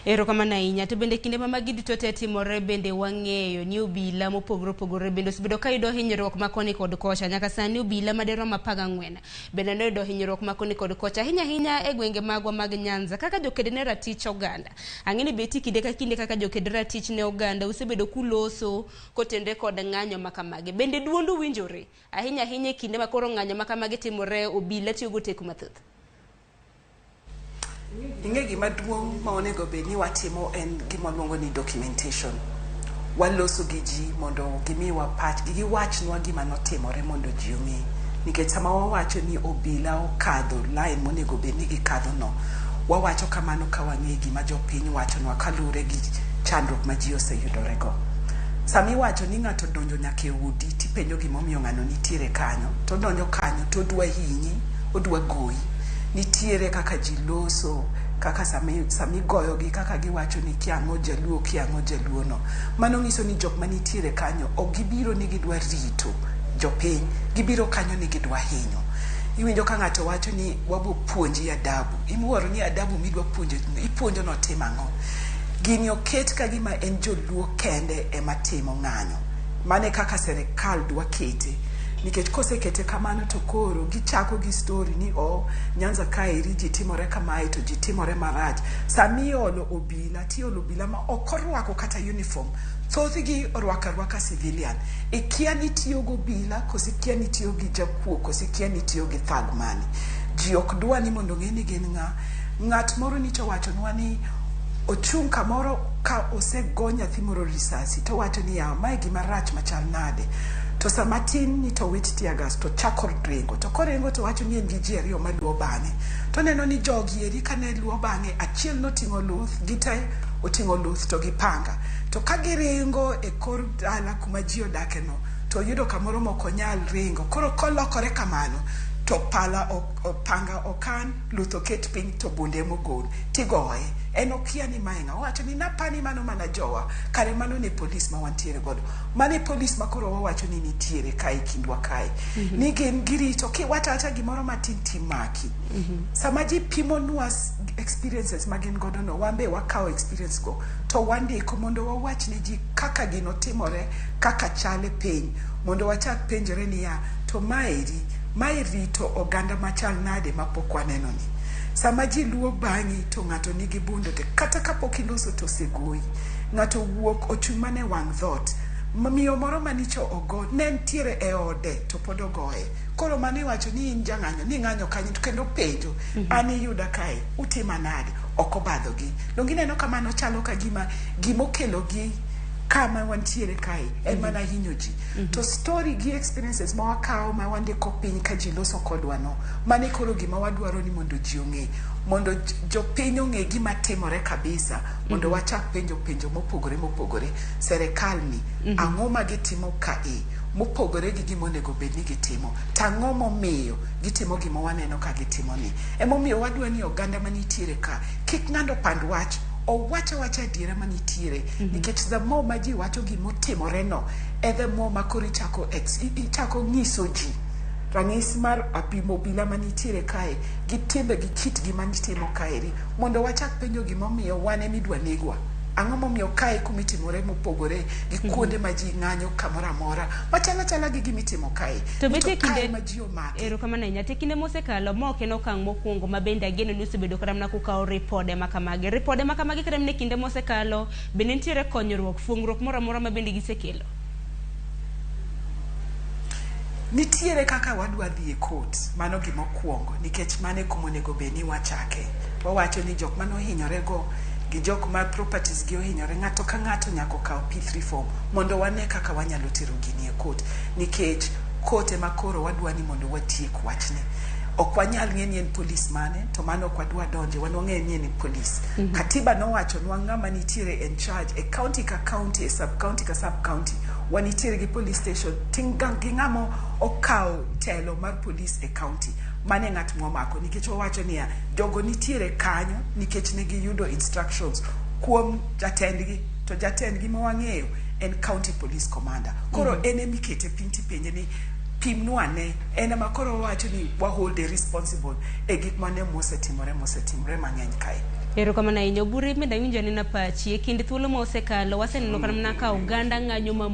Erokamano ahinya. To bende kinde ma magi duto te timore bende wang'eyo ni obila mopogore opogore bende osebedo ka yudo hinyruok ma koni kod kocha. Nyaka sani obila madirom 14 bende noyudo hinyruok ma koni kod kocha ahinya ahinya e gwenge magwa mag Nyanza. Kaka joked ne ratich oganda, ang'e ni beti kinde ka kinde kaka joked ratich ne oganda usebedo kuloso kotenre kod ng'anyo ma kamagi. Bende duondu winjore ahinya ahinya e kinde ma koro ng'anyo ma kamagi timore obila tiyo goteko mathoth? Ing'e gima duong' ma onego bed ni watimo en gima waluongo ni documentation. Waloso gi ji mondo gimiwa pachgi, giwachnwa gima notimore mondo ji ong'e. Nikech sama wawacho ni obila okadho line monego bed ni gikadho no, wawacho kamano ka wang'e gima jopiny wachonwa kaluwore gi chandruok ma ji oseyudore go. Sama iwacho ni ng'ato odonjo nyaka e odi tipenjo gimomiyo ng'ano nitiere kanyo, to odonjo kanyo to odwa hinyi, odwa goyi. Nitiere kaka ji loso, kaka sama igoyogi kaka giwacho ni kia ang'o jaluo, kia ang'o jaluo no. Mano nyiso ni jok manitiere kanyo ok gibiro ni gidwa rito jopiny, gibiro kanyo ni gidwa hinyo. Iwinjo ka ng'ato wacho ni wabo puonji adabu. Iwuoro ni adabu midwa puonjo, ipuonjo notim ang'o? Gini oket ka gima en joluo kende ema timo ng'anyo. Mano e kaka serikal dwa kete. Nikech kosekete kamano to koro gichako gi story ni oh, Nyanza kaeri ji timore kamae to ji timore marach. Sama iolo obila, tiolo obila ma ok orwako kata uniform. Thothgi orwako arwaka civilian. Ikia ni itiyo gi obila, koso ikia ni itiyo gi jakuo, koso ikia ni itiyo gi thug mane. Ji ok dwa ni mondo ong'e ni gin ng'a. Ng'at moro nyicha owachonwa ni ochung' kamoro ka osego nyathi moro risasi to owacho ni yawa mae gima rach machal nade. To sama tin ni to owit tear gas to chako ringo. To koringo to owacho ni en gi ji ariyo maluwo bang'e. To oneno ni jogi eri kane luwo bang'e, achiel noting'o luth, gite oting'o luth to gi panga. To ka giringo e kor dala kuma ji odake no, to oyudo kamoro ma ok onyal ringo. Koro kolokore kamano, to pala panga okan, luth oket piny to bunde emogol, tigoye. En okia ni mae ng'a. Owacho ni napani mano mana jowa, kare mano ne polis ma wantiere godo. Mano e polis ma koro wawacho ni nitiere kae e kindwa kae. Ni gin girito, kiwacho awacha gimoro matin timaki. Sama ji pimonwa experiences ma gin godo no, wan be wakawo experience go to wandiko mondo wawach ne ji kaka gino timore, kaka chal e piny, mondo wachak penjore niya, to maeri, mae rito oganda machal nade mapok waneno ni. Sama ji luwo bang'i to ng'ato nigi bunde to kata kapok iloso to osegoyi. Ng'ato owuok ochung' mana e wang' dhoot. Miyo moro manicho ogo ne nitiere e ode to pod ogoye. Koro mano iwacho ni in jang'anyo, ni ing'anyo kanyo to kendo penjo, an iyuda kae, utima nade? Ok obadhogi. Donge ineno ka mano chalo ka gima gimokelogi kama wantiere kae en mana hinyo ji. To story gi experiences ma wakawo ma wandiko piny ka ji loso kodwa no, mano e koro gima wadwaro ni mondo ji ong'e. Mondo jopiny ong'e gima timore kabisa, mondo wachak penjo penjo mopogore mopogore. Serikal ni, ang'o ma gitimo kae mopogore gi gima onego bed ni gitimo? To ang'o momiyo gitimo gima waneno ka gitimo ni? Emomiyo wadwa ni oganda manitiere ka, kik ng'ato pand wach, owach awacha adiera manitiere. Nikech the more ma ji wacho gimotimore no, e the more ma koro ichako, ichako nyiso ji rang'is mar apimo obila manitiere kae gi timbe gi kitgi manitimo kaeri, mondo wachak penjo gimomiyo wan emidwa negwa. Ang'o momiyo kae kumitimore mopogore gi kuonde ma ji ng'anyo kamoro amora machal achala gi gimitimo kae. To bende To kae kinde ma ji omake. Erokamano ahinya. To e kinde mosekalo, ma ok en okang' mokwongo ma bende ageno ni usebedo kata mana kukawo ripode ma kamagi. Ripode ma kamagi kata mana e kinde mosekalo, bende nitiere konyruok, fuong'ruok moro amora ma bende gisekelo? Nitiere kaka wadwa dhi e court, mano gima okuongo, nikech mano e kuma onego bed ni wachake. Wawacho ni jok mane ohinyore go gi jok ma properties gi ohinyore, ng'ato ka ng'ato nyaka okaw P3 form mondo wane kaka wanyalo tero gini e court, nikech court ema koro wadwa ni mondo watiek wachni. Ok wanyal ng'e ni en police mane, to mano ok wadwa donje, wan wang'eyo ni en police. Katiba nowachonwa ng'ama nitiere in charge e county ka county, e sub county ka sub county, wanitiere gi police station gi ng'ama okawo telo mar police e county. Mano e ng'at mwamako, nikech wawacho niya, jogo nitiere kanyo nikech ne giyudo instructions kuom jatendgi, to jatendgi ma wang'eyo en county police commander. Koro en emikete piny tipenje ni pimnwa ane, en ema koro wawacho ni wa hold responsible e gik mane mosetimore mang'eny kae. Erokamano ahinya. Obure bende awinjo anena pachi. E kind thuolo ma osekalo, waseneno kata mana ka oganda ng'anyo ma